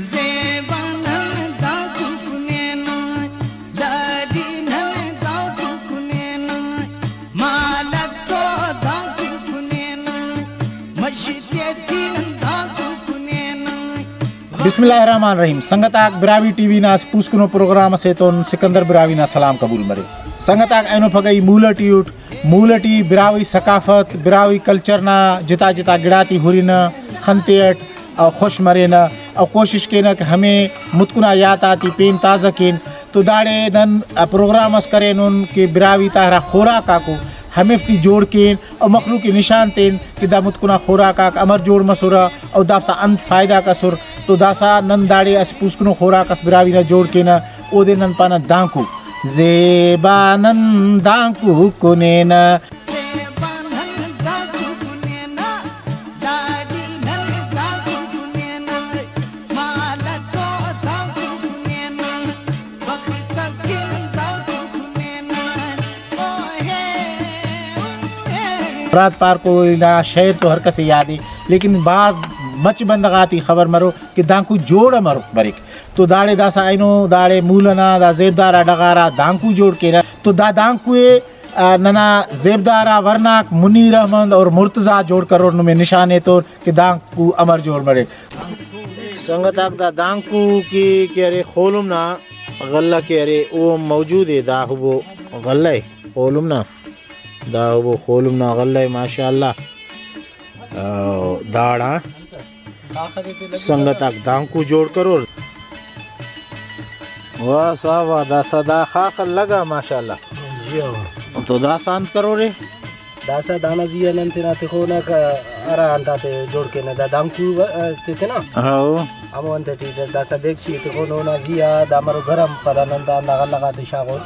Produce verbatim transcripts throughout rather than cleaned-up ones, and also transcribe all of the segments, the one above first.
زیبا نن دانکو کنینہ، لاڈی نن دانکو کنینہ، مالک تو دانکو کنینہ، مشتی ٹی نن دانکو کنینہ۔ بسم اللہ الرحمن الرحیم۔ سنگت آک، براہوئی ٹی وی نا اسہ پوسکنو پروگرام اسے تون سکندر براہوئی نا سلام قبول مرے۔ سنگت آک، اینو پگہ ای مولہ ٹی اٹ، مولہ ٹی براہوئی ثقافت، براہوئی کلچر نا جتا جتا گڑاتے ہرنہ، خنتے اٹ او خوش مرینہ، او کوشش کینہ کہ ہمے متکنا یات آتے پین تازہ کین۔ تو داڑے نن پروگرام اس کرینن کہ براہوئی تا ہرا خوراک آکو ہمیفتے جوڑ کین، او مخلوق ءِ نشان تین کہ دا متکنا خوراک آک امر جوڑ مسرہ، او دافتا انت فائدہ آک ئسر۔ تو داسہ نن داڑے اسہ پوسکنو خوراک اس براہوئی نا جوڑ کینہ، اودے نن پانہ دانکو۔ زیبا نن دانکو کنینہ۔ مراد پارکو نا شئیر تو ہر کس ءِ یاد ءِ، لیکن بھاز مچ بندغ آتے خبر مرو کہ دانکو جوڑ امر مریک۔ تو داڑے داسہ اینو داڑے مولہ نا دا زیبدار آ ڈغار آ دانکو جوڑ کینہ۔ تو دا دانکو ءِ، آ، ننا زیبدار آ ورناک منیر احمد اور مرتضی جوڑ کرور، نمے نشان ایتون کہ دانکو امر جوڑ مریک۔ سنگت آک، دا دانکو کہ، کہ ارے خولم نا غلہ کہ ارے، او ہم موجود ءِ۔ دا ہبو غلہ ءِ خولم نا، دا ہبو خولم نا غلہ ءِ، ماشاءاللہ۔ او داڑان سنگت آک دانکو جوڑ کرور۔ واہ صاحب واہ، داسہ دا خاخ لگا، ماشاءاللہ۔ جی ہو۔ تو داسہ انت کرورے؟ داسہ دانا زی آ نن تینا تخونہ ک-، ہرا انت آتے جوڑ کینہ، دا دانکو تے تینا۔ ہاؤ۔ ہمو انت ٹی داسہ دیگچی تخونہ، اونا زی آ دا مرو گرم، پدا نن دا ہندا غلہ غاتے شاغون،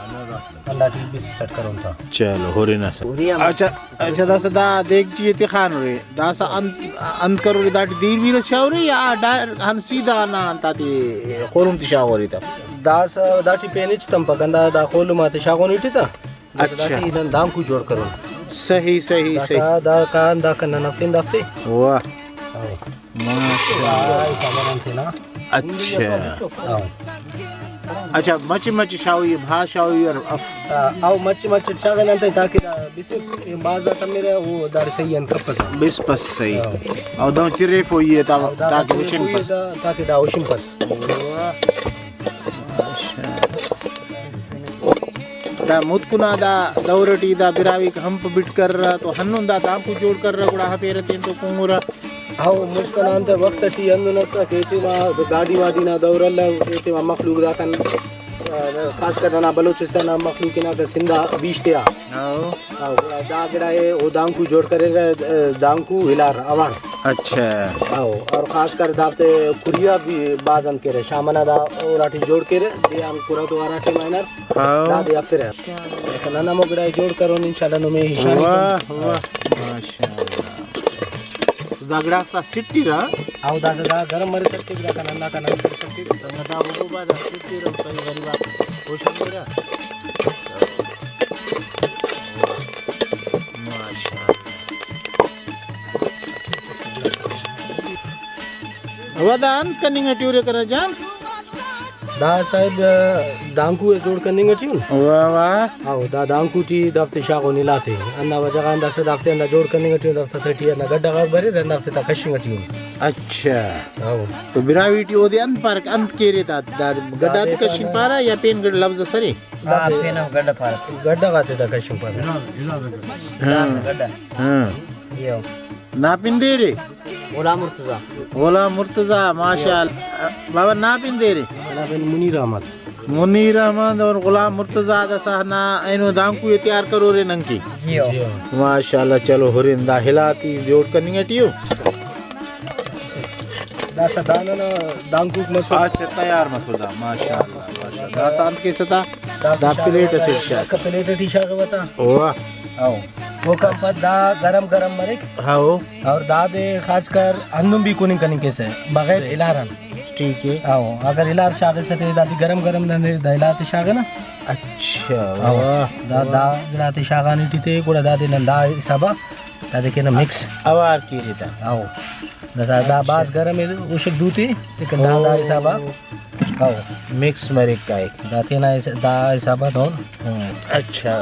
ہندا ٹی بس سیٹ کرون تا۔ چلو، ہورے نا سر۔ اچھا، اچھا، داسہ دا دیگچی تے خانورے، داسہ انت، انت کرورے، داٹی دیر ویر اس شاغورے یا ڈائر-، ہم سیدھا ہندا انت آتے خولم تے شاغورے تا؟ داسہ داٹی پین ہچ تمپک، ہندا دا خولم آتے شاغون ایٹی تا۔ اچھا۔ داٹی نن دانکو جوڑ کرون۔ صحیح، صحیح، داسہ صحیح۔ دا کان دا کن نن ہفین دافتے۔ واہ۔ ہاں۔ ماشاءاللہ۔ دا حساب آن تینا۔ اچھا۔ ہاں۔ اچھا، مچ مچ شاغوئی، بھاز شاغوئی اور اف۔ ہاں، او مچ مچ شاغن انت تاکہ دا بسک بھاز دا تمرہ، او داڑے صحیح ان کپس۔ بس بس صحیح۔ ہاں۔ او دا چریف ہوئی ہے تا-، او دا تاکہ چریف ہوشن ہوئی ہے پس۔ تا-، تاکہ دا ہوشن پس۔ واہ۔ دا متکنا دا دور ٹی دا براہوئیک ہمپ بٹ کرہ تو ہندن دا دانکو جوڑ کرہ، گڑا ہفیرہ تین تو کنگرہ۔ ہاؤ، مست ئنا انت وخت ٹی ہندن ئسک، کہ ٹائما گاڈی واڈی نا دور الو، کہ ٹائما مخلوق داکان، آ، خاص کر ننا بلوچستان نا مخلوق ہناکہ سندھ آ بیش تیا۔ ہاؤ۔ ہاؤ، گڑا دا گڑا ءِ او دانکو جوڑ کریرہ، دانکو ہلار اوار۔ اچھا۔ ہاؤ، اور خاص کر دافتے کھری آ بھی بھاز انت کیرہ، شام ئنا دا اوراٹی جوڑ کیرہ، دے آن کھرہ تو ہرا ٹائما ہنار، ہاؤ۔ دادے ہفرہ۔ داسہ نن ہمو گڑا ءِ جوڑ کرون، انشاءاللہ نمے ہشانہ۔ واہ، واہ، ماشاءاللہ۔ دا گڑاس تا سٹرہ؟ او داسہ دا گرم مرسا کہ دا کنا ہندا کنا سٹرہ۔ سنگتا، او بعد سٹرہ، کئی غریبا خوش ہم گڑا۔ ماشاءاللہ۔ ابا دا انت کننگ ٹی ارے کرا جان؟ دا صاحب، دانکو ءِ جوڑ کننگ ٹی ان۔ واہ واہ۔ او دا دانکو ٹی دافتے شاغون الاتے۔ ہندا وجہ غان داسہ دافتے ہندا جوڑ کننگ ٹی ان، دافتا تہٹی ہندا گڈہ غاک بریر، ہندافتے تا کشنگ ٹی ان۔ اچھا۔ او۔ تو براہوئی ٹی اودے انت پارک، انت کیرے تا، دا گڈہ تے کشنگ پارہ یا پین گڑ لفظ اس ارے؟ ہاں، دافتے پین ہم گڈہ پارہ۔ گڈہ غاتے تا کشنگ پارہ۔ ہاں۔ گڈہ۔ ہاں۔ ایہو۔ نا پن دیر ءِ؟ غلام مرتضی۔ غلام مرتضی، ماشاءاللہ۔ بابا، نا پن دیر ءِ؟ نا پن منیر احمد۔ منیر احمد اور غلام مرتضی داسہ نا اینو دانکو ءِ تیار کرورے ننکہ۔ جی ہو۔ ماشاءاللہ، چلو ہرن دا ہلاتے جوڑ کننگ ٹی ءُ۔ داسہ دا ننا دانکوک مسر۔ اچھا، تیار مسر دا، ماشاءاللہ، ماشاءاللہ۔ داسہ انت کیسہ تا؟ دا پلیٹ اسے شاغ۔ داسہ پلیٹ ٹی شاغوہ تا۔ واہ۔ ہاؤ۔ اوکان پد دا گرم گرم مریک۔ ہاؤ۔ اور دادے خاص کر ہندن بھی کننگ کننگ کیسہ بغیر ہلار آن۔ ٹھیک ہے۔ ہاؤ، اگر ہلار شاغسہ تے دادے گرم گرم ننے دا ہلار تے شاغنہ۔ اچھا، ہاؤ۔ واہ، دا، واہ۔ دا گڑاتے شاغانے ٹی تے گڑا دادے نن دا حسابا دادے کینہ مکس۔ اوار کیرے تا۔ ہاؤ۔ داسا دا بھاز گرم ءِ، ہشک دوتی، لیکن دا، دا حساب آ، او۔ او۔ مکس مریک کائک۔ دا تینا حس-، دا حساب آ دہن۔ ہم۔ اچھا۔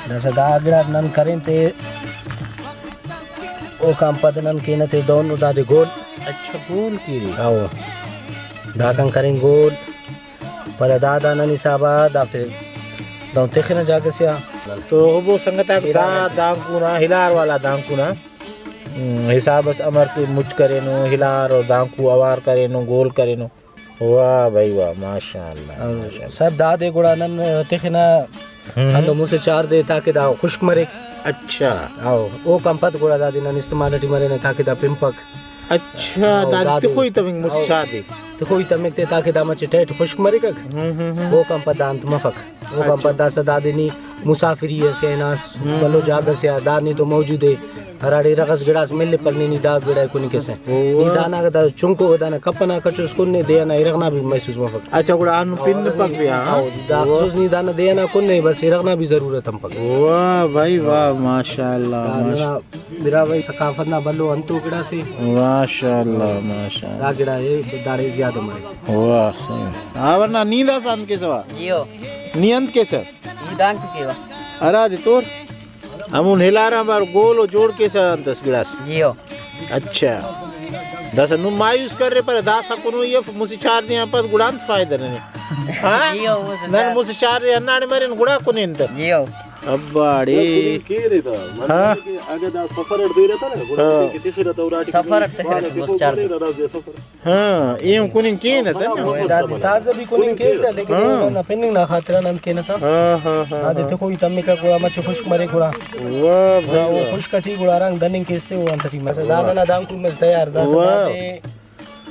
داسا دا گڑاک نن کرین تے، اوکان پد نن کینہ تے دہن دادے گول۔ اچھا، گول کیرے۔ او۔ داکان کرین گول۔ پدا دا، دا نن حساب آ دافتے دہن تخنہ جاگہ سے آ۔ تو ہبو سنگتاک، دا دانکو نا، ہلار والا دانکو نا، ہم، حساب اس امر کہ مچ کرینو، ہلار و دانکو اوار کرینو، گول کرینو۔ واہ بھائی واہ، ماشاءاللہ، اور ماشاءاللہ۔ سر دادے گڑا نن تخنہ ہم۔ ہندن مسہ چار دے تاکہ دا خشک مریک۔ اچھا۔ او، اوکان پد گڑا دادے نن استعمال ٹی مرینہ تاکہ دا پنپک۔ اچھا، او، دا دادے تخوئی تمنگ مسہ او۔ چار دے۔ تخوئی تمک تے تاکہ دا مچہ ٹائٹ خشک مریکک۔ ہم، ہم، ہم۔ اوکان پد دا انت مفک۔ اوکان اچھا۔ پد داسہ دادے نی مسافری ئسے ہناس، ہم۔ بھلو جاگہ سے آ، دا نی تو موجود ءِ۔ ہراڑے اِرغ ئس گڑاس ملپک نے، نی دا گڑا ءِ کننگ کیسہ۔ واہ۔ نی دانا دا چنکو دانا کپ ئنا کچوس کن نے، دے ئنا اِرغ نا بھی محسوس مفک۔ اچھا، گڑا ہندن پن پک بھی، ہاں؟ او، دا واہ۔ خصوص نی دانا دے ئنا کن نے، بس اِرغ نا بھی ضرورت ہم پک۔ واہ بھائی واہ، ماشاءاللہ، دا ماشاءاللہ۔ ننا براہوئی ثقافت نا بھلو انتو گڑاسے۔ ماشاءاللہ، ماشاءاللہ۔ دا گڑا ءِ داڑے زیادہ مرے۔ واہ، صحیح۔ ہاں، ورنہ نی داسہ انت کیسہ وا؟ جیو۔ نی انت کیسہ؟ نی دانکو کیوہ۔ ہرادے تور؟ ہمون ہلار آنبار گول و جوڑ کیسہ انت اس گڑاس؟ جیو۔ اچھا۔ داسہ نم مایوس کرے پر داسہ کنوئی اف، مسہ چار دے آن پد گڑا انت فائدہ ننے؟ ہاں؟ جیو، مسہ نن چار۔ مسہ چار دے ہنداڑے مرین گڑا کنین تہ۔ جیو۔ اباڑے۔ کیرے تہ، ہاں۔ مطلب کہ اگہ دا سفر اٹ بیرہ تہ نا، گڑا ہاں۔ تیکہ تخرہ تہ اراٹی سفر اٹ تخرہ تہ، مسہ چار دے۔ ہاں، ایہن کننگ کینہ تہ نا۔ دادے تازہ بھی کننگ کیسہ، لیکن ہاں۔ او ننا پننگ نا خاطران انت کینہ تہ۔ ہاں، ہاں، ہاں، دادے ہاں۔ تخوئی تمکہ گڑا مچہ خشک مریک گڑا۔ واہ بھائی دا او واہ۔ خشک ٹی گڑا ہرانگ دننگ کیس تے او انت ٹی مسہ۔ داسہ واہ۔ دانا دانکو مس تیار، داسہ واہ۔ دادے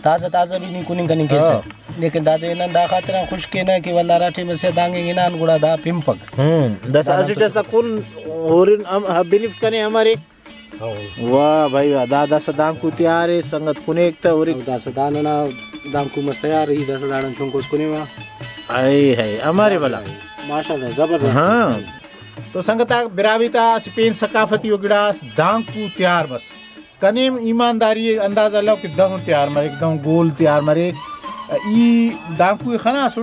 تازہ تازہ بھی نی کننگ کننگ کیسہ۔ ہاں۔ لیکن دادے نن دا خاطران خشک کینہ کہ ولدا ہرا ٹائم اسے دانگ اینگ ہنان گڑا دا پنپک۔ ہم، داسہ دانا اسٹ تو اس تا کن ہورن ہم بنف کنے امر ایک۔ ہاں۔ واہ بھائی واہ، دا داسہ دانکو تیار ءِ، سنگت کنیک تہ ہورک۔ او داسہ دا ننا دانکو مس تیار ءِ، داسہ داڑان چنکوس کنیوہ۔ ہائے ہائے، امر ءِ بھلا۔ ماشاءاللہ، زبردست۔ ہاں۔ تو سنگت آک، براہوئی تا اسہ پین ثقافتی ءُ گڑاس دانکو تیار مس۔ کنے ایمانداری ءِ اندازہ الو کہ دہن تیار مریک، دہن گول تیار مریک۔ ای دانکو ءِ خناسٹ،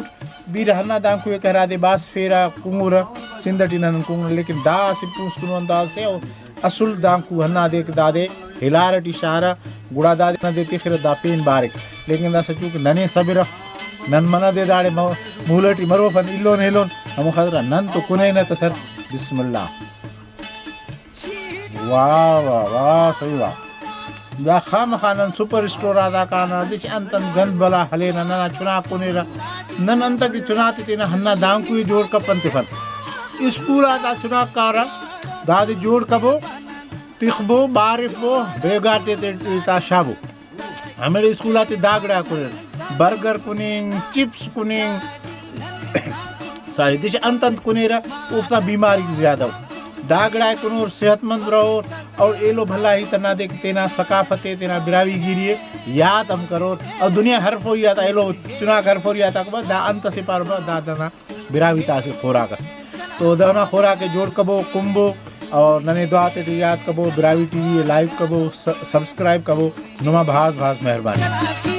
بیرہ ہندا دانکو ءِ کہ ہرادے باسفیرہ، کنگرہ، سندھ ٹی نن کنگرہ، لیکن دا اسہ پوسکنو انداز سے او۔ اصل دانکو ہندادے کہ دادے ہلار ٹی شارہ، گڑا دادے نن دے تخرہ دا پین بارک۔ لیکن داسہ چونکہ ننے صبر اف، نن منہ دے داڑے مو-، مولہ ٹی مروفن، ایلون ایلون، ہمو خاطران نن تو کنینہ تہ سر۔ بسم اللہ۔ واہ واہ واہ، صحیح واہ۔ دا خامخا نن سپر اسٹور آ دا کانہ، دچ انت انت گند بلا ہلینہ، ننا چناک کنیرہ۔ نن انتکہ چنا تے تینا ہندا دانکو ءِ جوڑ کپن تفن۔ اسکول آتا چناک کارہ، دادے جوڑ کبو، تخبو، بارفبو، بیگاٹے تے تا شابو۔ ہمیڑے اسکول آتے دا گڑا کنیر، برگر کننگ، چپس کننگ، ساری دچ انت انت کنیرہ، اوفتا بیماری زیادہ ءُ۔ دا گڑا کنور، صحت مند رہور، اور ایلو بھلا ہیت ہندادے کہ تینا ثقافت ءِ، تینا براہوئی گیری ءِ یات ہم کرور، اور دنیا ہرفوئی آتا ایلو چناک ہرفوئی آتا کہ بس دا انت اسے پارہ، بس دا دانا براہوئی تا اسہ خوراک اس۔ تو دہنا خوراک ءِ جوڑ کبو، کنبو اور ننے دعا تیٹی یاد کبو، براہوئی ٹی وی ءِ لائک کبو، س-، سبسکرائب کبو۔ نما بھاز بھاز مہربانی۔